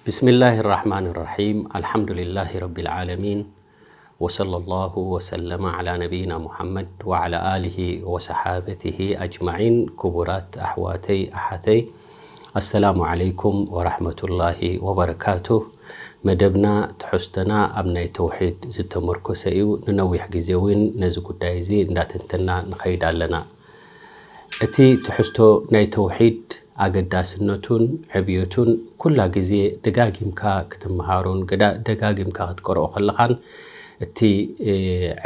بسم الله الرحمن الرحيم. الحمد لله رب العالمين. وصلى الله وسلم على نبينا محمد وعلى آله وصحابته أجمعين. ክቡራት ኣሕዋተይ ኣሓተይ፣ ኣሰላሙ ዓለይኩም ወራሕመቱላሂ ወበረካቱ። መደብና ትሕዝቶና ኣብ ናይ ተውሒድ ዝተመርኮሰ እዩ። ንነዊሕ ግዜ እውን ነዚ ጉዳይ እዚ እንዳተንተና ንኸይድ ኣለና። እቲ ትሕዝቶ ናይ ተውሒድ ኣገዳስነቱን ዕብየቱን ኩላ ግዜ ደጋጊምካ ክትምሃሮን ገዳ-፣ ደጋጊምካ ክትቀርኦ ከለኻን እቲ፣ እ፣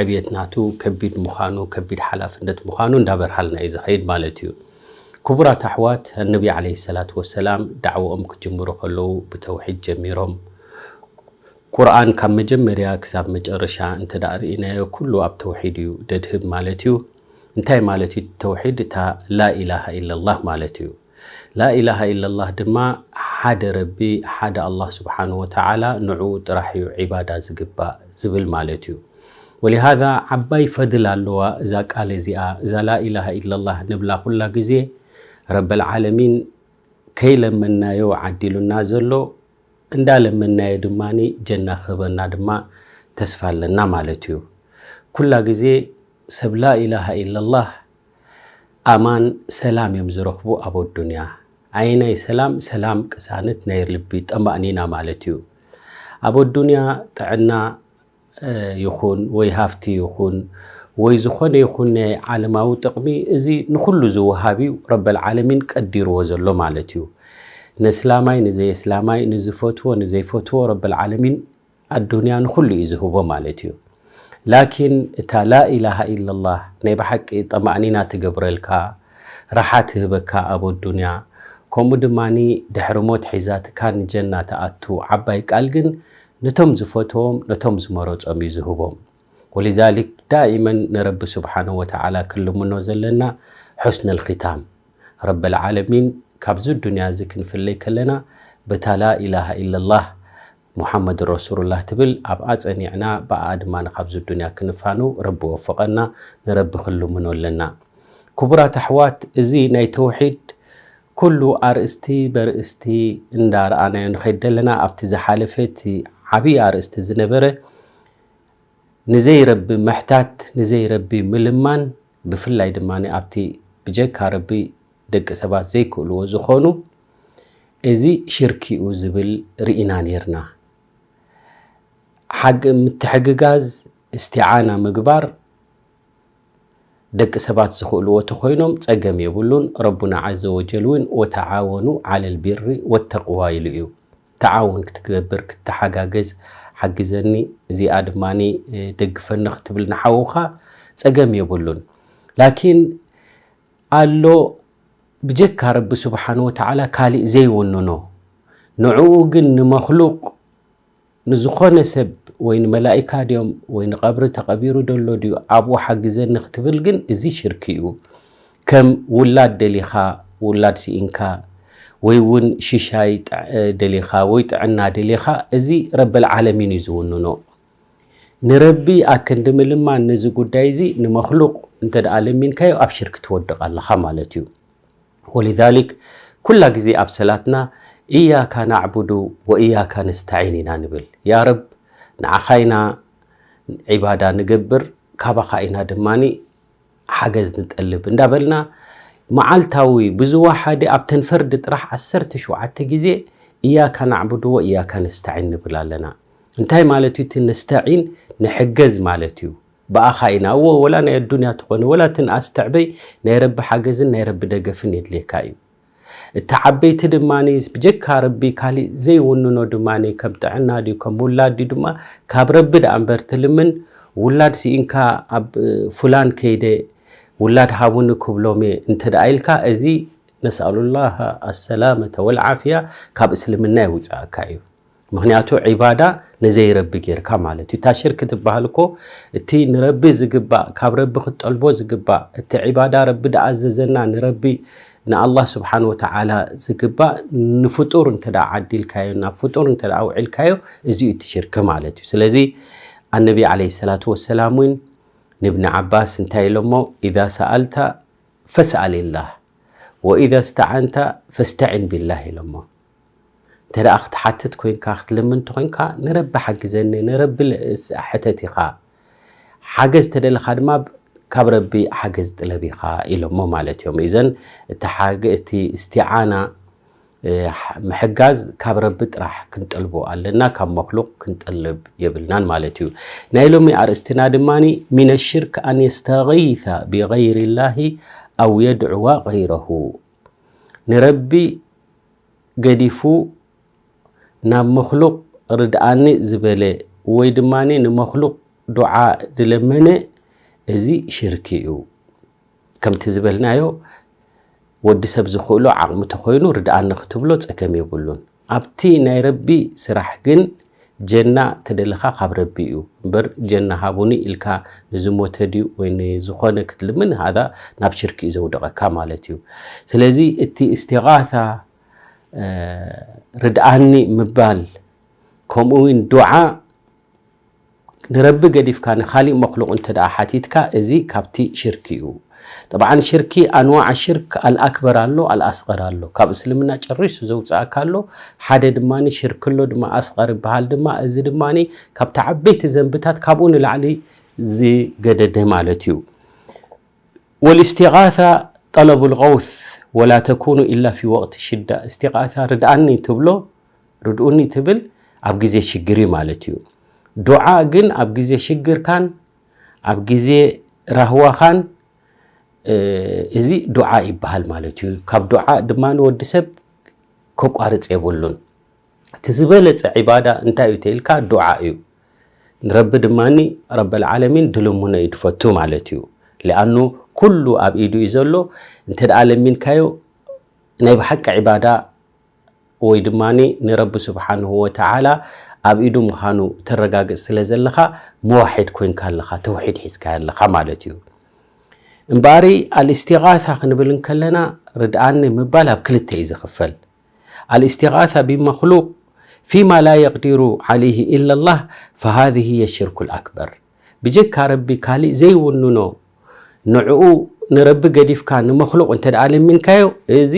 ዕብየት ናቱ ከቢድ ምዃኑ፣ ከቢድ ሓላፍነት ምዃኑ እንዳበርሃልና እዩ ዝኸይድ ማለት እዩ። ክቡራት ኣሕዋት፣ ኣነቢ ዓለይሂ ሰላቱ ወሰላም ዳዕዋኦም ክጅምሩ ከለዉ ብተውሒድ ጀሚሮም። ቁርኣን ካብ መጀመርያ ክሳብ መጨረሻ እንተ ደኣ ርኢናዮ፣ ኩሉ ኣብ ተውሒድ እዩ ደድህብ ማለት እዩ። እንታይ ማለት እዩ ተውሒድ? እታ ላኢላሃ ኢለላህ ማለት እዩ። ላኢላሃ ኢለላህ ድማ ሓደ ረቢ፣ ሓደ ኣላህ ስብሓን ወተዓላ፣ ንዕኡ ጥራሕ እዩ ዒባዳ ዝግባእ ዝብል ማለት እዩ። ወሊሃዛ ዓባይ ፈድል ኣለዋ እዛ ቃል እዚኣ፣ እዛ ላኢላሃ ኢለላህ ንብላ ኩላ ግዜ ረበል ዓለሚን ከይለመናዮ ዓዲሉና ዘሎ፣ እንዳለመናዮ ድማ ጀና ክህበና ድማ ተስፋ ኣለና ማለት እዩ። ኩላ ግዜ ሰብ ላኢላሃ ኢለላህ ኣማን ሰላም እዮም ዝረኽቡ ኣብ ኣዱንያ። ኣየናይ ሰላም? ሰላም ቅሳነት ናይ ልቢ ጠማእኒና ማለት እዩ። ኣብ ኣዱንያ ጥዕና፣ እ፣ ይኹን ወይ ሃፍቲ ይኹን ወይ ዝኾነ ይኹን ናይ ዓለማዊ ጥቕሚ፣ እዚ ንኹሉ ዝወሃብ እዩ። ረበል ዓለሚን ቀዲርዎ ዘሎ ማለት እዩ። ነስላማይ ንዘየስላማይ፣ ንዝፈትዎ ንዘይፈትዎ ረበል ዓለሚን ኣዱንያ ንኹሉ እዩ ዝህቦ ማለት እዩ። ላኪን እታ ላኢላሃ ኢለላህ ናይ ብሓቂ ጠማእኒና ትገብረልካ፣ ራሓ ትህበካ ኣብ ኣዱንያ፣ ከምኡ ድማ ድሕሪ ሞት ሒዛትካ ንጀና ትኣቱ ዓባይ ቃል ግን ነቶም ዝፈትዎም፣ ነቶም ዝመረጾም እዩ ዝህቦም። ወሊዛሊክ ዳኢመን ንረቢ ስብሓነሁ ወተዓላ ክንልምኖ ዘለና ሑስነል ኺታም። ረበል ዓለሚን ካብዚ ዱንያ እዚ ክንፍለይ ከለና በታ ላኢላሃ ኢለላህ ሙሓመድ ረሱሉላህ ትብል ኣብኣ ጸኒዕና፣ ብኣ ድማ ካብዚ ዱንያ ክንፋኑ ረቢ ወፍቐና፣ ንረቢ ክንልምኖ ኣለና። ክቡራት ኣሕዋት፣ እዚ ናይ ተውሒድ ኩሉ ኣርእስቲ በርእስቲ እንዳረኣናዮ ንኸይድ ዘለና፣ ኣብቲ ዝሓለፈ እቲ ዓብዪ ኣርእስቲ ዝነበረ ንዘይረቢ ምሕታት፣ ንዘይረቢ ምልማን፣ ብፍላይ ድማ ኣብቲ ብጀካ ረቢ ደቂ ሰባት ዘይክእልዎ ዝኾኑ፣ እዚ ሽርኪ እዩ ዝብል ርኢና ኔርና። ሓቂ ምትሕግጋዝ፣ እስቲዓና ምግባር፣ ደቂ ሰባት ዝኽእልዎ ተኾይኖም ጸገም የብሉን። ረቡና ዓዘ ወጀል እውን ወተዓወኑ ዓለል ቢሪ ወተቅዋ ኢሉ እዩ። ተዓወን ክትገብር፣ ክትተሓጋገዝ፣ ሓግዘኒ፣ እዚኣ ድማ፣ እ፣ ደግፈኒ ክትብል ንሓውኻ ጸገም የብሉን። ላኪን ኣሎ ብጀካ ረቢ ስብሓን ወተዓላ ካሊእ ዘይወንኖ፣ ንዕኡ ግን ንመኽሉቕ፣ ንዝኾነ ሰብ ወይ ንመላኢካ ድዮም ወይ ንቐብሪ ተቐቢሩ ደሎ ድዩ ኣብኡ ሓግዘኒ ክትብል ግን እዚ ሽርኪ እዩ። ከም ውላድ ደሊኻ፣ ውላድ ስኢንካ፣ ወይ እውን ሽሻይ ጥዕ-፣ ደሊኻ ወይ ጥዕና ደሊኻ፣ እዚ ረበል ዓለሚን እዩ ዝውንኖ። ንረቢ ኣክንዲ ምልማን ነዚ ጉዳይ እዚ ንመኽሉቕ እንተ ደኣ ለሚንካዮ ኣብ ሽርኪ ትወድቕ ኣለኻ ማለት እዩ። ወሊዛሊክ ኩላ ግዜ ኣብ ሰላትና ኢያካ ናዕቡዱ ወኢያካ ነስተዒን ኢና ንብል። ያ ረብ፣ ንዓኻ ኢና ዒባዳ ንገብር፣ ካባኻ ኢና ድማ ሓገዝ ንጠልብ እንዳበልና መዓልታዊ ብዝወሓደ ኣብተን ፈርዲ ጥራሕ ዓሰርተ ሸውዓተ ግዜ ኢያካ ናዕቡዱ ወኢያካ ነስተዒን ንብል ኣለና። እንታይ ማለት እዩ እቲ ነስተዒን? ንሕገዝ ማለት እዩ። ብኣኻ ኢና። እዎ፣ ወላ ናይ ኣዱንያ ትኾነ፣ ወላ እቲ ንኣስተዕበይ ናይ ረቢ ሓገዝን ናይ ረቢ ደገፍን የድልየካ እዩ። እቲ ዓበይቲ ድማ ብጀካ ረቢ ካሊእ ዘይውንኖ ድማ ከም ጥዕና ድዩ፣ ከም ውላድ ድዩ ድማ ካብ ረቢ ደኣ እምበር ትልምን። ውላድ ስኢንካ ኣብ ፉላን ከይደ ውላድ ሃቡኒ ክብሎም እየ እንተ ደኣ ኢልካ፣ እዚ ነስኣሉላህ ኣሰላመተ ወልዓፍያ ካብ እስልምና የውፅኣካ እዩ። ምኽንያቱ ዒባዳ ንዘይረቢ ጌርካ ማለት እዩ። እታ ሽርክ ትበሃል እኮ እቲ ንረቢ ዝግባእ፣ ካብ ረቢ ክትጠልቦ ዝግባእ፣ እቲ ዒባዳ ረቢ ደኣዘዘና ንረቢ ንኣላህ ስብሓን ወተዓላ ዝግባእ ንፍጡር እንተ ደኣ ዓዲልካዮ፣ ናብ ፍጡር እንተ ደኣ ኣውዒልካዮ፣ እዚ እዩ እቲ ሽርክ ማለት እዩ። ስለዚ ኣነቢ ዓለይሂ ሰላቱ ወሰላም እውን ንብኒ ዓባስ እንታይ ኢሎሞ? "ኢዛ ሰኣልተ ፈስኣልላህ፣ ወኢዛ ስተዓንተ ፈስተዒን ቢላህ" ኢሎሞ። እንተ ደኣ ክትሓትት ኮይንካ፣ ክትልምን እንተ ኮይንካ፣ ንረቢ ሓግዘኒ፣ ንረቢ ል-፣ ስ-፣ ሕተት ኢኻ። ሓገዝ ተደለኻ ድማ ካብ ረቢ ሓገዝ ጥለብ ኢኻ ኢሎሞ ማለት እዮም። እዘን እቲ ሓገ-፣ እቲ እስቲዓና፣ እ፣ ሕ-፣ ምሕጋዝ ካብ ረቢ ጥራሕ ክንጠልቦ ኣለና፣ ካብ መክሉቕ ክንጠልብ የብልናን ማለት እዩ። ናይ ሎሚ ኣርእስትና ድማ ሚነ ሽርክ ኣን የስተጊተ ብገይሪ ላሂ ኣው የድዕዋ ገይረሁ። ንረቢ ገዲፉ ናብ መክሉቕ ርድኣኒ ዝበለ ወይ ድማ ንመክሉቕ ዱዓ ዝለመነ እዚ ሽርኪ እዩ። ከምቲ ዝበልናዮ ወዲ ሰብ ዝኽእሎ ዓቕሚ ተኾይኑ ርድኣኒ ክትብሎ ጸገም የብሉን። ኣብቲ ናይ ረቢ ስራሕ ግን ጀና ተደለኻ ካብ ረቢ እዩ። እምበር ጀና ሃቡኒ ኢልካ ንዝሞተ ድዩ ወይ ንዝኾነ ክትልምን ሃዛ ናብ ሽርኪ እዩ ዘውድቐካ ማለት እዩ። ስለዚ እቲ እስቲጋሳ፣ እ፣ ርድኣኒ ምባል ከምኡ እውን ዱዓ ንረቢ ገዲፍካ ንኻሊእ መክሉቕ እንተ ደኣ ሓቲትካ፣ እዚ ካብቲ ሽርኪ እዩ። ጠብዓን ሽርኪ፣ ኣንዋዕ ሽርክ ኣልኣክበር ኣሎ፣ ኣልኣስገር ኣሎ። ካብ እስልምና ጨሪሱ ዘውፅኣካ ኣሎ፣ ሓደ ድማ ሽርክ ኣሎ፣ ድማ ኣስገር ይበሃል። ድማ እዚ ድማ ካብቲ ዓበይቲ ዘንብታት ካብኡ ንላዕሊ ዝገደደ ማለት እዩ። ወልእስቲጋሳ ጠለቡ ልቀውስ ወላ ተኩኑ ኢላ ፊ ወቅት ሽዳ። እስቲጋሳ ርድኣኒ ትብሎ፣ ርድኡኒ ትብል ኣብ ግዜ ሽግር እዩ ማለት እዩ። ዱዓ ግን ኣብ ግዜ ሽግርካን ኣብ ግዜ ራህዋኻን፣ እ፣ እዚ ዱዓ ይበሃል ማለት እዩ። ካብ ዱዓ ድማ ንወዲ ሰብ ከቋርጽ የብሉን። እቲ ዝበለጸ ዒባዳ እንታይ እዩ ተኢልካ? ዱዓ እዩ። ንረቢ ድማኒ ረበል ዓለሚን ድልምኖ እዩ ድፈቱ ማለት እዩ። ሊኣኑ ኩሉ ኣብ ኢዱ እዩ ዘሎ። እንተ ደኣ ለሚንካዮ ናይ ብሓቂ ዒባዳ ወይ ድማኒ ንረቢ ስብሓንሁ ወተዓላ ኣብ ኢዱ ምዃኑ ተረጋግጽ ስለ ዘለኻ፣ መዋሒድ ኮይንካ ኣለኻ፣ ተውሒድ ሒዝካ ኣለኻ ማለት እዩ። እምበኣሪ ኣልእስቲጋሳ ክንብል እንከለና ርድኣኒ ምባል ኣብ ክልተ እዩ ዝኽፈል። ኣልእስቲጋሳ ቢመክሉቅ ፊማ ላ የቅዲሩ ዓለይህ ኢላ ላህ ፈሃዚህ ሂየ ሽርኩል ኣክበር። ብጀካ ረቢ ካሊእ ዘይውንኖ ንዕኡ ንረቢ ገዲፍካ ንመክሉቅ እንተ ደኣ ለሚንካዮ፣ እዚ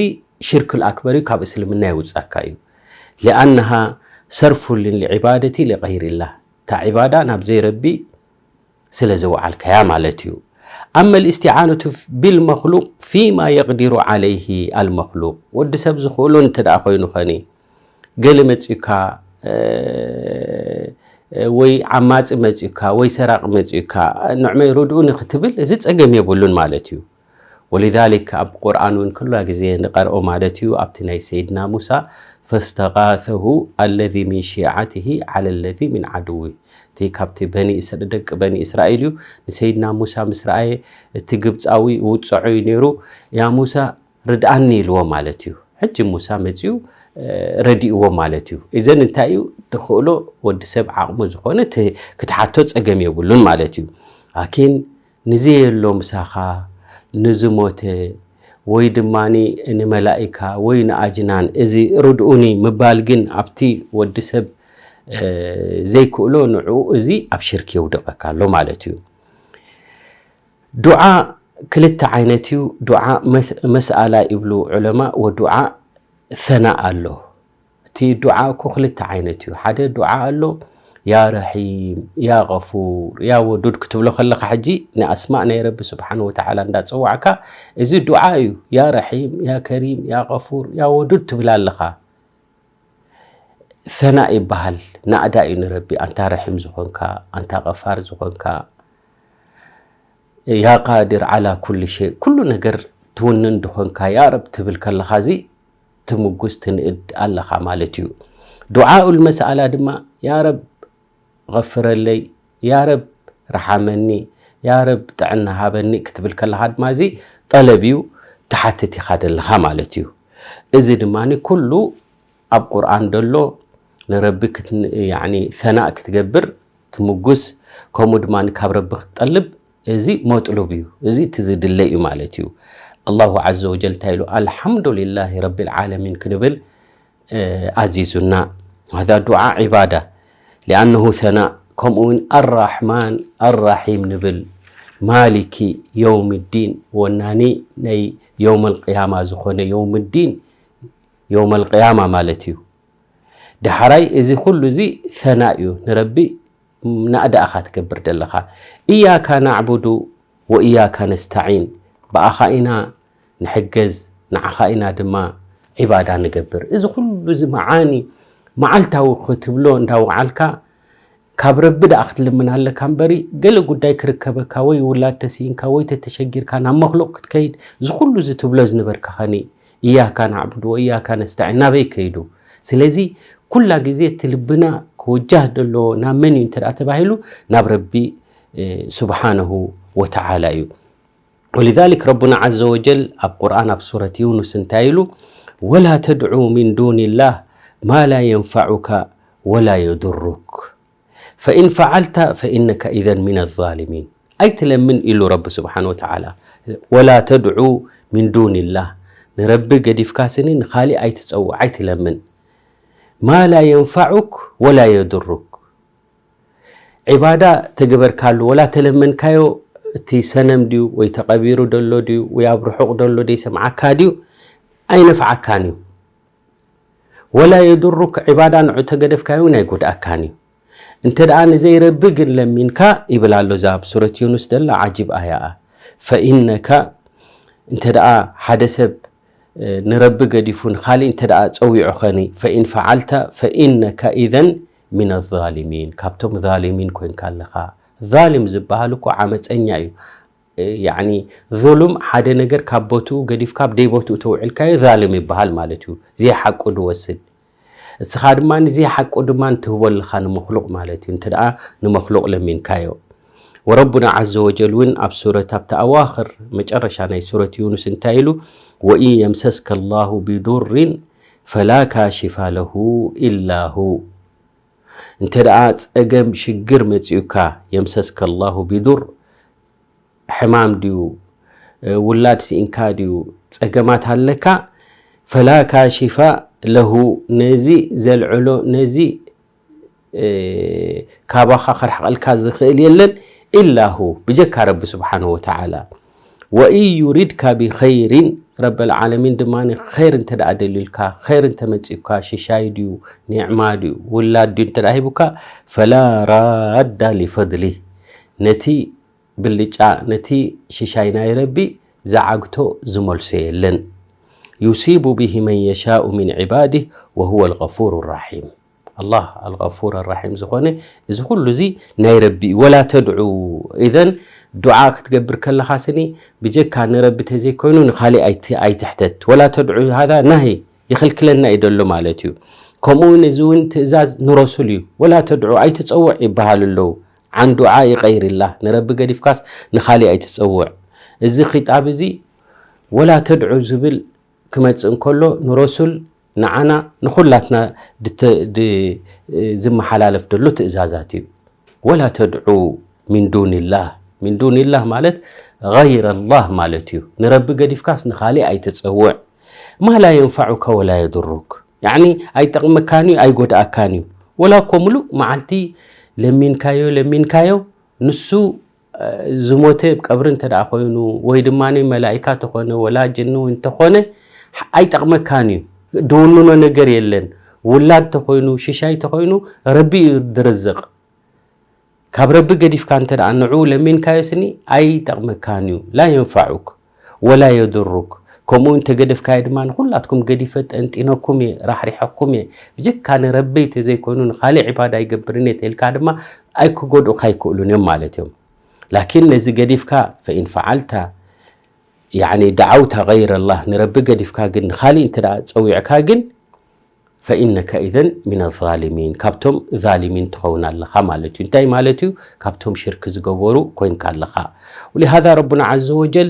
ሽርክል ኣክበር እዩ፣ ካብ እስልምና የውጻካ እዩ። ሊኣነሃ ሰርፉን ልዒባደቲ ሊገይሪላህ፣ እታ ዒባዳ ናብ ዘይረቢ ስለ ዘውዓልካያ ማለት እዩ። ኣመ ልእስቲዓነቱ ቢልመክሉቅ ፊማ የቅዲሩ ዓለይህ ኣልመክሉቅ፣ ወዲ ሰብ ዝኽእሎ እንተ ደኣ ኮይኑ ኸኒ፣ ገለ መጺኡካ፣ እ፣ ወይ ዓማጺ መጺኡካ፣ ወይ ሰራቂ መጺኡካ፣ ንዕመይ ርድኡኒ ክትብል፣ እዚ ጸገም የብሉን ማለት እዩ። ወሊዛሊክ ኣብ ቁርኣን እውን ኩላ ግዜ ንቐርኦ ማለት እዩ። ኣብቲ ናይ ሰይድና ሙሳ፣ ፈስተጋሰሁ ኣለዚ ሚን ሺዓትሂ ዓለ ለዚ ሚን ዓድዊ። እቲ ካብቲ በኒ እስራ-፣ ደቂ በኒ እስራኤል እዩ። ንሰይድና ሙሳ ምስ ረኣየ፣ እቲ ግብጻዊ ውጽዖ እዩ ነይሩ። ያ ሙሳ ርድኣኒ ኢልዎ ማለት እዩ። ሕጂ ሙሳ መጺኡ፣ እ፣ ረዲእዎ ማለት እዩ። እዘን እንታይ እዩ ትኽእሎ? ወዲ ሰብ ዓቕሙ ዝኾነ ት-፣ ክትሓቶ ጸገም የብሉን ማለት እዩ። ላኪን ንዘየሎ ምሳኻ፣ ንዝሞተ፣ ወይ ድማ ንመላኢካ፣ ወይ ንኣጅናን፣ እዚ ርድኡኒ ምባል ግን ኣብቲ ወዲ ሰብ፣ እ፣ ዘይክእሎ ንዕኡ እዚ ኣብ ሽርክ የውድቐካ ኣሎ ማለት እዩ። ዱዓ ክልተ ዓይነት እዩ። ዱዓ መስ-፣ መስኣላ ይብሉ ዑለማ፣ ወዱዓ ሰናእ ኣሎ። እቲ ዱዓ እኮ ክልተ ዓይነት እዩ። ሓደ ዱዓ ኣሎ፣ ያ ረሒም፣ ያ ገፉር፣ ያ ወዱድ ክትብሎ ከለኻ፣ ሕጂ ንኣስማእ ናይ ረቢ ስብሓን ወተዓላ እንዳጸዋዕካ፣ እዚ ዱዓ እዩ። ያ ረሒም፣ ያ ከሪም፣ ያ ገፉር፣ ያ ወዱድ ትብል ኣለኻ። ሰናእ ይበሃል፣ ናእዳ እዩ ንረቢ። ኣንታ ረሒም ዝኾንካ፣ ኣንታ ገፋር ዝኾንካ፣ ያ ቃድር ዓላ ኩሉ ሸይ፣ ኩሉ ነገር ትውንን ድኾንካ፣ ያ ረብ ትብል ከለኻ፣ እዚ ትምጉስ፣ ትንእድ ኣለኻ ማለት እዩ። ዱዓኡል መስኣላ ድማ፣ ያ ረብ ገፍረለይ፣ ያ ረብ ረሓመኒ፣ ያ ረብ ጥዕና ሃበኒ ክትብል ከለኻ ድማ፣ እዚ ጠለብ እዩ፣ ትሓትት ኢኻ ደለኻ ማለት እዩ። እዚ ድማ ኩሉ ኣብ ቁርኣን ደሎ፣ ንረቢ ክት-፣ ያዕኒ ሰናእ ክትገብር፣ ትምጉስ፣ ከምኡ ድማ ካብ ረቢ ክትጠልብ፣ እዚ መጥሉብ እዩ። እዚ እቲ ዝድለ እዩ ማለት እዩ። ኣላሁ ዐዘ ወጀል እንታይ ኢሉ? ኣልሓምዱሊላሂ ረቢል ዓለሚን ክንብል፣ እ፣ ኣዚዙና። ሃዛ ዱዓ ዒባዳ፣ ሊኣነሁ ሰናእ። ከምኡ እውን ኣራሕማን ኣራሒም ንብል፣ ማሊኪ የውምዲን፣ ወናኒ ናይ የውመል ቅያማ ዝኾነ የውምዲን፣ የውመል ቅያማ ማለት እዩ። ዳሕራይ እዚ ኩሉ እዚ ሰና እዩ፣ ንረቢ ናእዳ ኢኻ ትገብር ዘለኻ። እያካ ናዕቡዱ ወእያካ ነስተዒን፣ ብኣኻ ኢና ንሕገዝ፣ ንዓኻ ኢና ድማ ዒባዳ ንገብር። እዚ ኩሉ እዚ መዓኒ መዓልታዊ ክትብሎ እንዳወዓልካ ካብ ረቢ ደኣ ክትልምን ኣለካ እምበሪ፣ ገለ ጉዳይ ክርከበካ ወይ ውላድ ተስኢንካ ወይ ተተሸጊርካ ናብ መክሉቕ ክትከይድ፣ እዚ ኩሉ እዚ ትብሎ ዝነበርካ ኸኒ እያካ ናዕቡዱ ወእያካ ነስተዒን ናበይ ከይዱ? ስለዚ ኩላ ግዜ እቲ ልብና ክውጃህ ዘለዎ ናብ መን እዩ እንተ ደኣ ተባሂሉ፣ ናብ ረቢ ስብሓነሁ ወተዓላ እዩ። ወሊዛሊክ ረቡና ዓዘ ወጀል ኣብ ቁርኣን ኣብ ሱረት ዩኑስ እንታይ ኢሉ? ወላ ተድዑ ሚን ዱኒላህ ማ ላ የንፈዑካ ወላ የዱሩክ ፈኢን ፈዓልተ ፈኢነከ ኢዘን ሚነ ዛሊሚን። ኣይትለምን ኢሉ ረቢ ስብሓን ወተዓላ። ወላ ተድዑ ሚን ዱኒላህ፣ ንረቢ ገዲፍካ ስኒ ንኻሊእ ኣይትጸውዕ፣ ኣይትለምን። ማ ላ የንፈዑክ ወላ የዱሩክ፣ ዒባዳ ተገበርካሉ ወላ ተለመንካዮ፣ እቲ ሰነም ድዩ ወይ ተቐቢሩ ደሎ ድዩ ወይ ኣብ ርሑቕ ደሎ ደይሰምዓካ ድዩ ኣይነፍዓካን እዩ። ወላ የዱሩክ፣ ዒባዳ ንዑ ተገደፍካዮ እውን ኣይጎድኣካን እዩ። እንተ ደኣ ንዘይረቢ ግን ለሚንካ ይብል ኣሎ እዛ ኣብ ሱረት ዩኑስ ደላ ዓጂብ ኣያኣ። ፈኢነካ፣ እንተ ደኣ ሓደ ሰብ ንረቢ ገዲፉ ንኻሊእ እንተ ደኣ ጸዊዑ ኸኒ፣ ፈኢን ፈዓልተ ፈኢነካ ኢዘን ሚነ ዛሊሚን፣ ካብቶም ዛሊሚን ኮይንካ ኣለኻ። ዛሊም ዝበሃል እኮ ዓመፀኛ እዩ። ያዕኒ ዙሉም ሓደ ነገር ካብ ቦትኡ ገዲፍካ ኣብ ደይ ቦትኡ ተውዕልካዮ ዛሊም ይበሃል ማለት እዩ። ዘይሓቁ ድወስድ። እስኻ ድማ ንዘይሓቁ ድማ ትህቦ ኣለኻ ንመክሉቕ ማለት እዩ። እንተ ደኣ ንመክሉቕ ለሚንካዮ። ወረቡና ዓዘ ወጀል እውን ኣብ ሱረት ኣብቲ ኣዋኽር መጨረሻ ናይ ሱረት ዩኑስ እንታይ ኢሉ? ወኢን የምሰስከ ላሁ ቢዱሪን ፈላ ካሽፈ ለሁ ኢላ ሁ። እንተ ደኣ ጸገም ሽግር መጺኡካ፣ የምሰስከ ላሁ ቢዱር፣ ሕማም ድዩ፣ ውላድ ስኢንካ ድዩ፣ ጸገማት ኣለካ፣ ፈላ ካሽፈ ለሁ፣ ነዚ ዘልዕሎ፣ ነዚ ካባኻ ከርሕቐልካ ዝኽእል የለን፣ ኢላ ሁ፣ ብጀካ ረቢ ስብሓንሁ ወተዓላ። ወኢን ዩሪድካ ቢኸይሪን፣ ረበል ዓለሚን ድማ ኸይር እንተ ደኣ ደልዩልካ፣ ኸይር እንተ መጺኡካ፣ ሽሻይ ድዩ፣ ኒዕማ ድዩ፣ ውላድ ድዩ እንተ ደኣ ሂቡካ፣ ፈላ ራዳ ሊፈድሊህ፣ ነቲ ብልጫ፣ ነቲ ሽሻይ ናይ ረቢ ዝዓግቶ ዝመልሶ የለን። ዩሲቡ ቢሂ መን የሻኡ ሚን ዒባዲህ ወሁወ ልገፉሩ ራሒም። ኣላህ ኣልገፉር ራሒም ዝኾነ፣ እዚ ኩሉ እዚ ናይ ረቢ እዩ። ወላ ተድዑ፣ ኢዘን ዱዓ ክትገብር ከለኻ ስኒ ብጀካ ንረቢ ተዘይኮይኑ ንኻሊእ ኣይቲ-፣ ኣይትሕተት። ወላ ተድዑ ሃዛ ናሂ፣ ይኽልክለና እዩ ደሎ ማለት እዩ። ከምኡ እውን እዚ እውን ትእዛዝ ንረሱል እዩ። ወላ ተድዑ፣ ኣይትጸውዕ ይበሃሉ ኣለዉ። ዓን ዱዓ ይቀይርላ፣ ንረቢ ገዲፍካስ ንኻሊእ ኣይትጸውዕ። እዚ ኺጣብ እዚ ወላ ተድዑ ዝብል ክመጽእ እንከሎ ንረሱል ንዓና ንኹላትና ድተ-፣ ድ-፣ ዝመሓላለፍ ደሎ ትእዛዛት እዩ። ወላ ተድዑ ሚን ዱኒላህ፣ ሚን ዱኒላህ ማለት ገይረላህ ማለት እዩ። ንረቢ ገዲፍካስ ንኻሊእ ኣይትጸውዕ። ማ ላ የንፈዑከ ወላ የዱሩክ፣ ያዕኒ ኣይጠቕመካን እዩ ኣይጎድኣካን እዩ። ወላ እኮ ሙሉእ መዓልቲ ለሚንካዮ ለሚንካዮ፣ ንሱ ዝሞተ ቀብሪ እንተ ደኣ ኮይኑ ወይ ድማ መላኢካ ተኾነ ወላ ጅኒ እውን እንተኾነ ኣይጠቕመካን እዩ። ድውንኖ ነገር የለን። ውላድ ተኾይኑ ሽሻይ ተኾይኑ ረቢ እዩ ድርዝቕ። ካብ ረቢ ገዲፍካ እንተ ደኣ ንዑ ለሚንካዮ ስኒ ኣይጠቕመካን እዩ። ላ የንፋዑክ ወላ የዱሩክ። ከምኡ እንተ ገደፍካዮ ድማ ንኹላትኩም ገዲፈ ጠንጢነኩም እየ፣ ራሕሪሐኩም እየ። ብጀካ ንረቢ ተዘይኮይኑ ንኻሊእ ዒባዳ ኣይገብርን እየ ተልካ ድማ ኣይክጎድኡካ ኣይክእሉን እዮም ማለት እዮም። ላኪን ነዚ ገዲፍካ ፈኢን ፈዓልታ ያዕኒ ደዓውታ ገይረ ኣላህ ንረቢ ገዲፍካ ግን ንኻሊእ እንተ ደኣ ጸዊዕካ ግን ፈኢነከ ኢዘን ሚነ ዛሊሚን፣ ካብቶም ዛሊሚን ትኸውን ኣለኻ ማለት እዩ። እንታይ ማለት እዩ? ካብቶም ሽርክ ዝገበሩ ኮይንካ ኣለኻ። ወሊሃዛ ረቡና ዓዘ ወጀል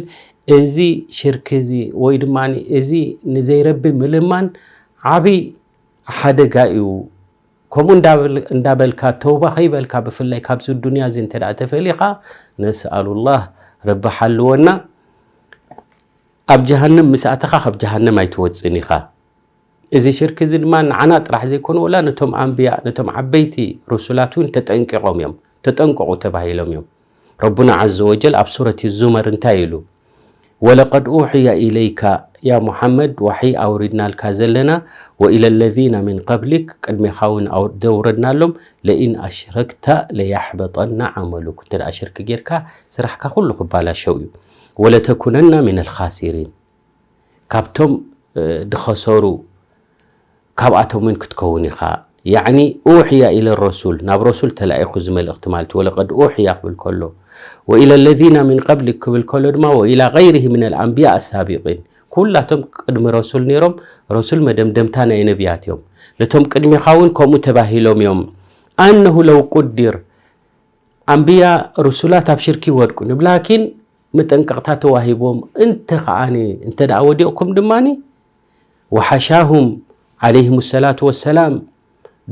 እዚ ሽርክ እዚ ወይ ድማ እዚ ንዘይረቢ ምልማን ዓቢ ሓደጋ እዩ። ከምኡ እንዳበል-፣ እንዳበልካ ተውባ ከይበልካ ብፍላይ ካብዚ ዱንያ እዚ እንተ ደኣ ተፈሊኻ ነስኣሉላህ ረቢ ሓልወና። ኣብ ጀሃነም ምስ ኣተኻ ካብ ጀሃነም ኣይትወጽእን ኢኻ። እዚ ሽርክ እዚ ድማ ንዓና ጥራሕ ዘይኮነ ወላ ነቶም ኣንብያ፣ ነቶም ዓበይቲ ሩሱላት እውን ተጠንቂቖም እዮም፣ ተጠንቀቑ ተባሂሎም እዮም። ረቡና ዓዘ ወጀል ኣብ ሱረት ዙመር እንታይ ኢሉ? ወለቀድ ኡሕየ ኢለይካ፣ ያ ሙሓመድ ዋሒ ኣውሪድናልካ ዘለና ወኢለ ለዚነ ሚን ቀብሊክ ቅድሜኻ እውን ኣው- ዘውረድናሎም ለኢን ኣሽረክተ ለያሕበጠና ዓመሉክ እንተ ደኣ ሽርክ ጌርካ ስራሕካ ኩሉ ክባላሸው እዩ። ወለተኩነና ሚን ኣልኻሲሪን ካብቶም እ፣ ድኸሰሩ ካብኣቶም እውን ክትከውን ኢኻ። ያዕኒ ኡሕያ ኢለ ረሱል ናብ ረሱል ተላኢኹ እዚ መልእኽቲ ማለት እዩ። ወለቀድ ኡሕያ ክብል ከሎ ወኢለ ለዚነ ሚን ቀብሊክ ክብል ከሎ ድማ ወኢላ ገይሪሂ ሚን ኣልኣንብያ ኣሳቢቂን ኩላቶም ቅድሚ ረሱል ነይሮም። ረሱል መደምደምታ ናይ ነቢያት እዮም። ነቶም ቅድሚኻ እውን ከምኡ ተባሂሎም እዮም። ኣነሁ ለው ቁዲር ኣንብያ ርሱላት ኣብ ሽርክ ይወድቁ ንብላኪን መጠንቀቕታ ተዋሂቦም እንተ ከዓኒ እንተ ደኣ ወዲቕኩም ድማኒ ወሓሻሁም ዓለይሂም ሰላቱ ወሰላም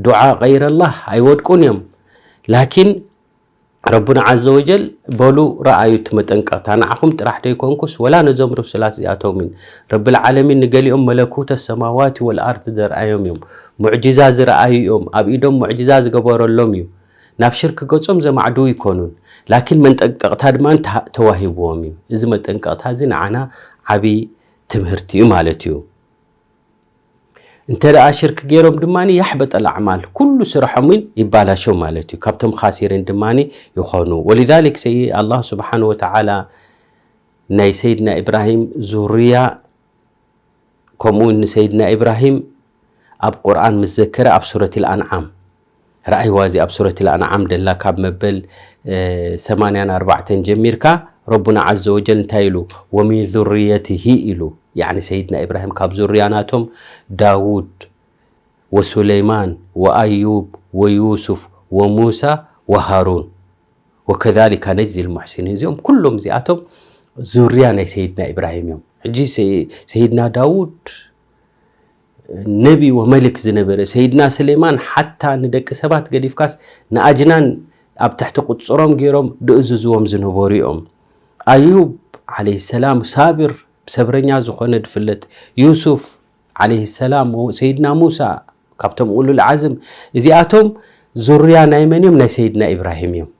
ዱዓ ገይረላህ ኣይወድቁን እዮም። ላኪን ረቡና ዓዘ ወጀል በሉ ረኣዩ እቲ መጠንቀቕታ ንዓኹም ጥራሕ ደይኮንኩስ ወላ ነዞም ርሱላት እዚኣቶምን ረብል ዓለሚን ንገሊኦም መለኩተ ሰማዋት ወልኣርድ ዘርኣዮም እዮም። ሙዕጅዛ ዝረኣዩ እዮም። ኣብ ኢዶም ሙዕጅዛ ዝገበረሎም እዩ። ናብ ሽርክ ገጾም ዘማዕድው ይኮኑን። ላኪን መንጠንቀቕታ ድማ ተዋሂብዎም እዩ። እዚ መጠንቀቕታ እዚ ንዓና ዓብይ ትምህርቲ እዩ ማለት እዩ። እንተ ደኣ ሽርክ ገይሮም ድማ ያሕበጠል ኣዕማል ኩሉ ስርሖም እውን ይባላሸው ማለት እዩ። ካብቶም ካሲሪን ድማ ይኾኑ። ወሊዛሊክ ሰይ ኣላህ ስብሓን ወተዓላ ናይ ሰይድና ኢብራሂም ዙርያ ከምኡ እውን ንሰይድና ኢብራሂም ኣብ ቁርኣን ምስ ዘከረ ኣብ ሱረት ልኣንዓም ረኣይዋ እዚ ኣብ ሱረት ልኣንዓም ደላ ካብ መበል ሰማንያን ኣርባዕተን ጀሚርካ ረቡና ዓዘ ወጀል እንታይ ኢሉ ወሚን ዙርየትሂ ኢሉ ያዕኒ ሰይድና ኢብራሂም ካብ ዙርያ ናቶም ዳውድ ወሱለይማን ወኣዩብ ወዩሱፍ ወሙሳ ወሃሩን ወከዛሊካ ነጅዚ ልሙሕሲኒን እዚኦም ኩሎም እዚኣቶም ዙርያ ናይ ሰይድና ኢብራሂም እዮም። ሕጂ ሰይድና ዳውድ ነቢ ወመልክ ዝነበረ ሰይድና ስሌማን ሓታ ንደቂ ሰባት ገዲፍካስ ንኣጅናን ኣብ ትሕቲ ቁፅሮም ገይሮም ድእዝዝዎም ዝነበሩ እዮም። ኣዩብ ዓለይሂ ሰላም ሳብር ብሰብረኛ ዝኾነ ድፍለጥ ዩሱፍ ዓለይሂ ሰላም ሰይድና ሙሳ ካብቶም ኡሉል ዓዝም እዚኣቶም ዙርያ ናይ መን እዮም ናይ ሰይድና ኢብራሂም እዮም።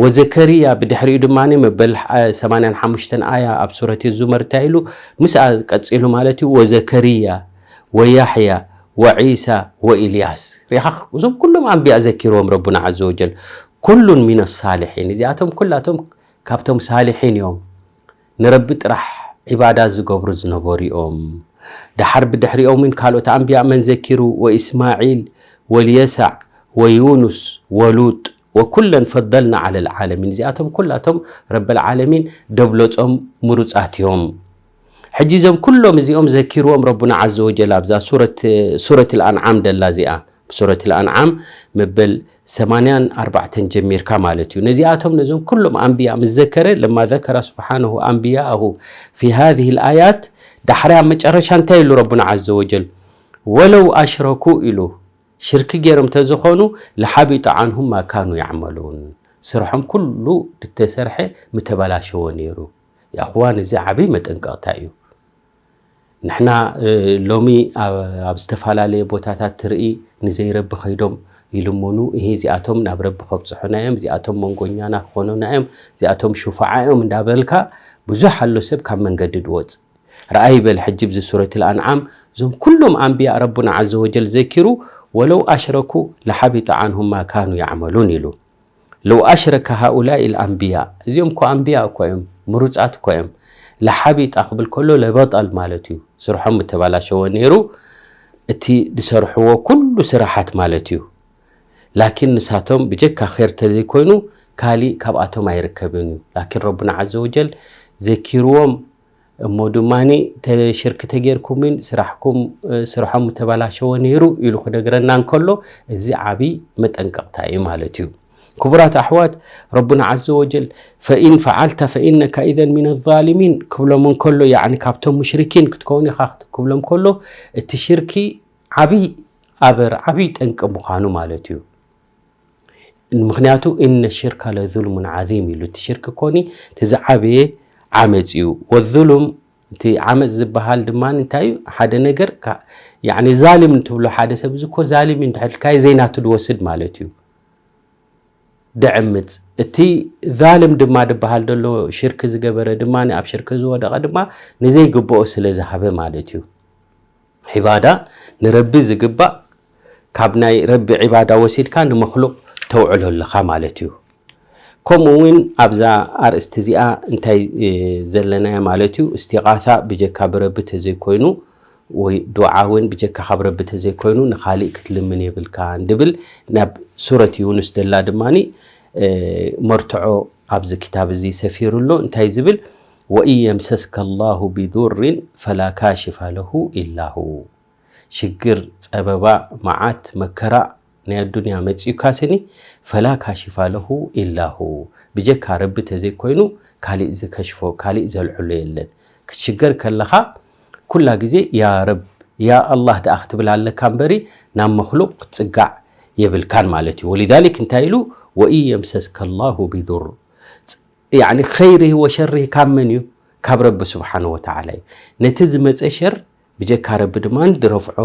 ወዘከርያ ብድሕሪኡ ድማ መበል ሰማንያን ሓሙሽተን ኣያ ኣብ ሱረት ዙመር እንታይ ኢሉ ምስኣ ቀፂሉ ማለት እዩ ወዘከርያ ወያሕያ ወዒሳ ወኢልያስ ሪኻ እዞም ኩሎም ኣንብያ ዘኪርዎም ረቡና ዓዘ ወጀል ኩሉን ሚን ሳልሒን እዚኣቶም ኩላቶም ካብቶም ሳልሒን እዮም ንረቢ ጥራሕ ዒባዳ ዝገብሩ ዝነበሩ እዮም ደሓር ብድሕሪኦም እውን ካልኦት ኣንብያ መን ዘኪሩ ወኢስማዒል ወልየሳዕ ወዩኑስ ወሉጥ ወኩለን ፈደልና ዓለ ልዓለሚን እዚኣቶም ኩላቶም ረበልዓለሚን ደብለጾም ምሩጻት እዮም ሕጂ እዞም ኩሎም እዚኦም ዘኪርዎም ረቡና ዓዘ ወጀል ኣብዛ ሱረት ልኣንዓም ደላ እዚኣ ሱረት ልኣንዓም መበል ሰማንያን ኣርባዕተን ጀሚርካ ማለት እዩ ነዚኣቶም ነዞም ኩሎም ኣንብያ ምስ ዘከረ ለማ ዘከረ ስብሓንሁ ኣንብያኣሁ ፊ ሃዚህ ልኣያት ዳሕሪ ኣብ መጨረሻ እንታይ ኢሉ ረቡና ዓዘ ወጀል ወለው ኣሽረኩ ኢሉ ሽርኪ ገይሮም ተዝኾኑ ለሓቢጠ ዓንሁም ማ ካኑ ያዕመሉን ስርሖም ኩሉ ድተሰርሐ ምተበላሸወ ነይሩ። የእኽዋን እዚ ዓብይ መጠንቀቕታ እዩ። ንሕና ሎሚ ኣብ ዝተፈላለየ ቦታታት ትርኢ ንዘይረቢ ከይዶም ይልምኑ እሂ እዚኣቶም ናብ ረቢ ከብፅሑና እዮም እዚኣቶም መንጎኛና ክኾኑና እዮም እዚኣቶም ሹፋዓ እዮም እንዳበልካ ብዙሕ ኣሎ ሰብ ካብ መንገዲ ድወፅ ረኣይ በል ሕጂ ብዚ ሱረት ልኣንዓም እዞም ኩሎም ኣንብያ ረቡና ዓዘ ወጀል ዘኪሩ ወለው ኣሽረኩ ለሓቢጠ ዓንሁም ማ ካኑ ያዕመሉን ኢሉ ለው ኣሽረከ ሃኡላይ ልኣንብያ እዚኦም ኮ ኣንብያ እኮ እዮም ምሩፃት እኮ እዮም ለሓቢጣ ክብል ከሎ ለበጠል ማለት እዩ ስርሖም ምተባላሸወ ነይሩ እቲ ዝሰርሕዎ ኩሉ ስራሓት ማለት እዩ ላኪን ንሳቶም ብጀካ ር ተዘይኮይኑ ካሊእ ካብኣቶም ኣይርከብን እዩ ላኪን ረቡና ዘ ወጀል ዘኪርዎም እሞ ድማ ሽርክ ተጌርኩምን ስራሕኩም ስርሖም ተባላሸወ ነይሩ ኢሉ ክነግረና እንከሎ እዚ ዓብይ መጠንቀቕታ እዩ ማለት እዩ ክቡራት ኣሕዋት ረቡና ዘ ወጀል ፈኢን ፈዓልተ ፈኢነካ ኢዘን ሚን ዛሊሚን ክብሎም እንከሎ ያኒ ካብቶም ሙሽሪኪን ክትከውን ኢኻ ክብሎም ከሎ እቲ ሽርኪ ዓብይ ኣበር ዓብይ ጠንቂ ምዃኑ ማለት እዩ ምክንያቱ እነ ሽርካ ለዙልሙን ዓዚም ኢሉ እቲ ሽርክ ኮኒ እቲ ዝዓበየ ዓመፅ እዩ ወዙሉም እቲ ዓመፅ ዝበሃል ድማ እንታይ እዩ ሓደ ነገር ዛሊም እንትብሎ ሓደ ሰብ እዚ ኮ ዛሊም እዩ እንድሕር ኢልካዮ ዘይናቱ ድወስድ ማለት እዩ ድዕምጽ። እቲ ዛልም ድማ ድበሃል ዘሎ ሽርክ ዝገበረ ድማ ኣብ ሽርክ ዝወደቐ ድማ ንዘይግብኦ ስለ ዝሃበ ማለት እዩ። ዒባዳ ንረቢ ዝግባእ ካብ ናይ ረቢ ዒባዳ ወሲድካ ንመክሉቕ ተውዕሎ ኣለኻ ማለት እዩ። ከምኡ እውን ኣብዛ ኣርእስቲ እዚኣ እንታይ ዘለናዮ ማለት እዩ፣ እስቲቓሳ ብጀካ ብረቢ ተዘይኮይኑ ወይ ዱዓ እውን ብጀካ ካብ ረቢ ተዘይኮይኑ ንኻሊእ ክትልምን የብልካን ድብል ናብ ሱረት ዩኑስ ደላ ድማኒ መርትዖ ኣብዚ ክታብ እዚ ሰፊሩ ኣሎ። እንታይ ዝብል? ወኢን የምሰስከ ላሁ ቢዱሪን ፈላ ካሽፈ ለሁ ኢላ ሁ። ሽግር፣ ጸበባ፣ መዓት፣ መከራ ናይ ኣዱንያ መጺኡካ ስኒ ፈላ ካሽፋ ለሁ ኢላ ሁ። ብጀካ ረቢ ተዘይኮይኑ ካሊእ ዝከሽፎ፣ ካሊእ ዘልዕሎ የለን። ክትሽገር ከለኻ ኩላ ግዜ ያ ረብ፣ ያ ኣላህ ደኣ ክትብል ኣለካ እምበሪ ናብ መክሉቅ ክትጽጋዕ የብልካን ማለት እዩ። ወሊዛሊክ እንታይ ኢሉ? ወኢን የምሰስከ ላሁ ቢዱር። ያዕኒ ኸይርህ ወሸርህ ካብ መን እዩ? ካብ ረቢ ስብሓነ ወተዓላ እዩ። ነቲ ዝመጸ ሸር ብጀካ ረቢ ድማ ድረፍዖ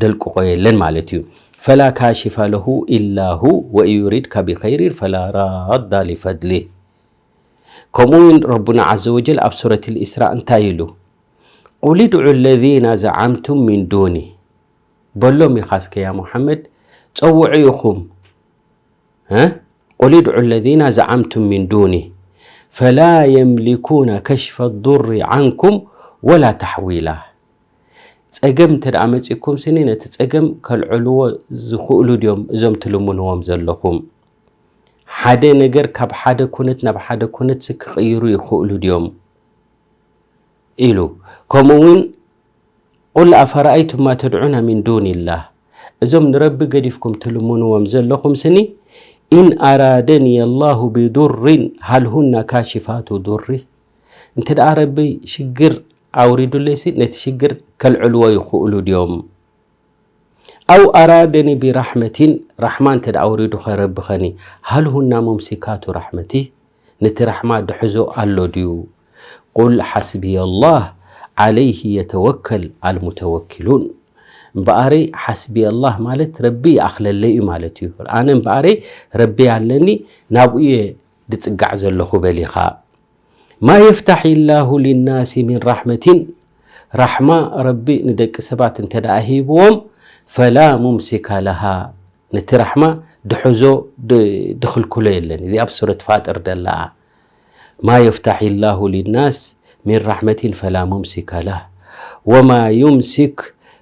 ደልቅቆ የለን ማለት እዩ። ፈላ ካሽፈ ለሁ ኢላ ሁ ወኢን ዩሪድካ ቢኸይሪን ፈላ ራዳ ሊፈድሊህ። ከምኡ እውን ረቡና ዓዘ ወጀል ኣብ ሱረት ልኢስራእ እንታይ ኢሉ? ቁል ድዑ ለዚነ ዘዓምቱም ሚን ዱኒ። በሎም ኢኻ እስከ ያ ሙሓመድ፣ ጸውዑ ኢኹም። እ? ቁል ድዑ ለዚነ ዘዓምቱም ሚን ዱኒ ፈላ የምሊኩነ ከሽፈ ዱሪ ዓንኩም ወላ ተሕዊላ። ጸገም እንተ ደኣ መጺእኩም ስኒ ነቲ ጸገም ከልዕልዎ ዝኽእሉ ድዮም እዞም ትልምንዎም ዘለኹም? ሓደ ነገር ካብ ሓደ ኩነት ናብ ሓደ ኩነት ክቕይሩ ይኽእሉ ድዮም? ኢሉ። ከምኡ እውን ቁል ኣፈረኣይቱም ማ ተድዑነ ሚን ዱኒላህ፣ እዞም ንረቢ ገዲፍኩም ትልምንዎም ዘለኹም ስኒ፣ ኢን ኣራደኒ ኣላሁ ቢዱሪን ሃል ሁና ካሽፋቱ ዱሪ፣ እንተ ደኣ ረቢ ሽግር ኣውሪዱለይሲ ነቲ ሽግር ከልዕልዎ ይኽእሉ ድዮም? ኣው ኣራደኒ ቢራሕመቲን፣ ራሕማ እንተ ደኣ ኣውሪዱ ኸረቢ ኸኒ፣ ሃል ሁና ሙምሲካቱ ራሕመቲ፣ ነቲ ራሕማ ድሕዞ ኣሎ ድዩ? ቁል ሓስብየ ላህ ዓለይህ የተወከል ኣልሙተወኪሉን። እምበኣረይ ሓስብየ ላህ ማለት ረቢ ይኣኽለለይ እዩ ማለት እዩ። ኣነ እምበኣረይ ረቢ ኣለኒ፣ ናብኡ እየ ድጽጋዕ ዘለኹ በል ኢኻ። ማ የፍታሒ ላሁ ሊናሲ ሚን ራሕመቲን፣ ራሕማ ረቢ ንደቂ ሰባት እንተ ደኣ ሂብዎም፣ ፈላ ሙምሲካ ለሃ፣ ነቲ ራሕማ ድሕዞ ድ-፣ ድኽልክሎ የለን። እዚ ኣብ ሱረት ፋጥር ደላ። ማ የፍታሒ ላሁ ሊናስ ሚን ራሕመቲን ፈላ ሙምሲካ ለህ ወማ ዩምሲክ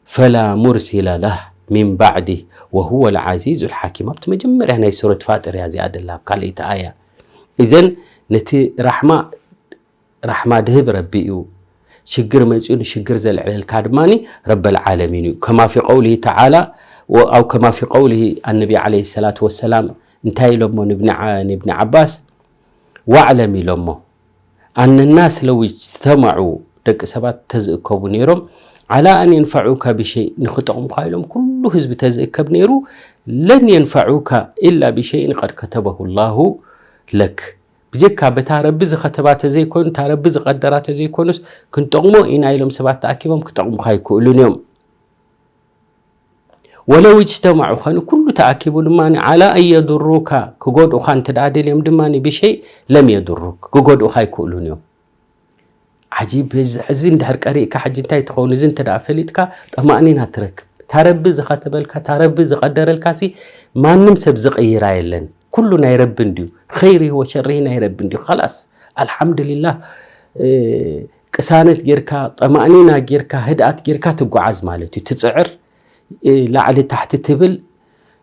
ፈላ ሙርሲለ ለህ ሚን ባዕዲህ ወሁወ ልዓዚዙ ልሓኪም። ኣብቲ መጀመርያ ናይ ሱረት ፋጥር እያ እዚኣ ደላ፣ ኣብ ካልኣይቲ ኣያ። ኢዘን ነቲ ራሕማ ራሕማ ድህብ ረቢ እዩ። ሽግር መጺኡ ንሽግር ዘልዕለልካ ድማኒ ረበል ዓለሚን እዩ። ከማ ፊ ቀውሊሂ ተዓላ፣ ወ-፣ ኣው ከማ ፊ ቀውሊሂ ኣነቢ ዓለይሂ ሰላቱ ወሰላም እንታይ ኢሎሞ ንብኒ ዓ-፣ ንብኒ ዓባስ? ዋዕለም ኢሎሞ። ኣነ ናስ ለው እጅተመዑ፣ ደቂ ሰባት ተዝእከቡ ነይሮም፣ ዓላ ኣን የንፈዑካ ብሸይ፣ ንኽጠቕሙኻ ኢሎም ኩሉ ህዝቢ ተዝእከብ ነይሩ፣ ለን የንፈዑካ ኢላ ብሸይን ቀድ ከተበሁ ላሁ ለክ። ብጀካ በታ ረቢ ዝኸተባ ተዘይኮይኑ፣ እታ ረቢ ዝቐደራ ተዘይኮይኑስ፣ ክንጠቕሞ ኢና ኢሎም ሰባት ተኣኪቦም ክጠቕሙኻ ኣይክእሉን እዮም። ወለው እጅተማዑ፣ ኸኒ ኩሉ ተኣኪቡ ድማ፣ ዓላ ኣን የዱሩካ፣ ክጎድኡኻ እንተ ደኣ ደልዮም ድማ፣ ብሸይ ለም የዱሩክ፣ ክጎድኡኻ ኣይክእሉን እዮም። ዓጂብ፣ እዚ፣ እዚ እንድሕር ቀሪእካ፣ ሕጂ እንታይ ትኸውን? እዚ እንተ ደኣ ፈሊጥካ፣ ጠማእኒና ትረክብ። እታ ረቢ ዝኸተበልካ፣ እታ ረቢ ዝቐደረልካሲ፣ ማንም ሰብ ዝቕይራ የለን። ኩሉ ናይ ረቢ እንድዩ። ኸይሪ ወሸሪ ናይ ረቢ እንድዩ። ኸላስ፣ ኣልሓምዱሊላህ፣ እ፣ ቅሳነት ጌርካ፣ ጠማእኒና ጌርካ፣ ህድኣት ጌርካ ትጓዓዝ ማለት እዩ። ትጽዕር፣ እ፣ ላዕሊ ታሕቲ ትብል፣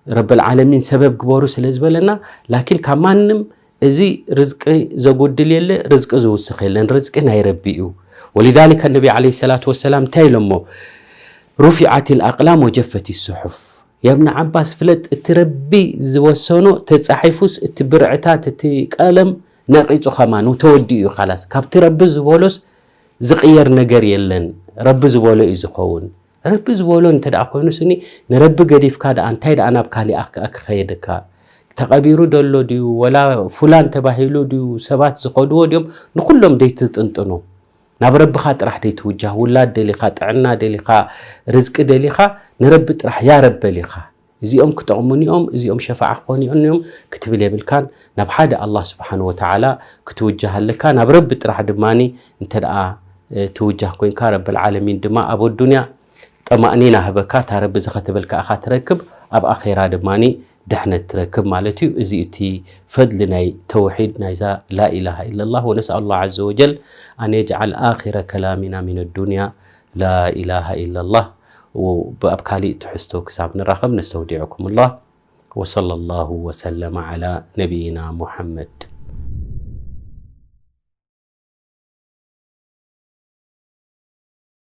ረብል ዓለሚን ሰበብ ግበሩ ስለ ዝበለና፣ ላኪን ካብ ማንም እዚ ርዝቂ ዘጎድል የለ፣ ርዝቂ ዝውስኽ የለን። ርዝቂ ናይ ረቢ እዩ። ወሊዛሊከ ነቢ ዓለይሂ ሰላቱ ወሰላም እንታይ ኢሎሞ? ሩፊዓት ልኣቅላም ወጀፈት ስሑፍ። የብኒ ዓባስ ፍለጥ፣ እቲ ረቢ ዝወሰኖ ተጻሒፉስ፣ እቲ ብርዕታት፣ እቲ ቀለም ነቂጹ ከማን ተወዲኡ እዩ። ኻላስ፣ ካብቲ ረቢ ዝበሎስ ዝቕየር ነገር የለን። ረቢ ዝበሎ እዩ ዝኸውን። ረቢ ዝበሎ እንተ ደኣ ኮይኑ ስኒ፣ ንረቢ ገዲፍካ ደኣ እንታይ ደኣ ናብ ካሊእ ኣክ-፣ ክኸየደካ? ተቐቢሩ ደሎ ድዩ? ወላ ፉላን ተባሂሉ ድዩ? ሰባት ዝኸድዎ ድዮም? ንኹሎም ደይትጥንጥኖ። ናብ ረብኻ ጥራሕ ደይትውጃህ። ውላድ ደሊኻ፣ ጥዕና ደሊኻ፣ ርዝቂ ደሊኻ፣ ንረቢ ጥራሕ ያ ረብ በል ኢኻ። እዚኦም ክጠቕሙኒ እዮም፣ እዚኦም ሸፋዓ ክኾኑ እዮም ክትብል የብልካን። ናብ ሓደ ኣላህ ስብሓን ወተዓላ ክትውጃህ ኣለካ። ናብ ረቢ ጥራሕ ድማኒ እንተ ደኣ ትውጃህ ኮይንካ፣ ረብል ዓለሚን ድማ ኣብ ኣዱንያ ጠማእኒና ህበካ፣ እታ ረቢ ዝኸተበልካ ኢኻ ትረክብ፣ ኣብ ኣኼራ ድማኒ ድሕነት ትረክብ ማለት እዩ። እዚ እቲ ፈድሊ ናይ ተውሒድ ናይዛ ላኢላሃ ኢለላህ። ወነስኣሉ ላህ ዐዘ ወጀል ኣን የጅዓል ኣኺረ ከላሚና ሚን ዱንያ ላኢላሃ ኢለላህ። ኣብ ካሊእ ትሕዝቶ ክሳብ ንራኸብ ነስተውዲዕኩም ላህ። ወሰለ ላሁ ወሰለመ ዐላ ነቢይና ሙሐመድ።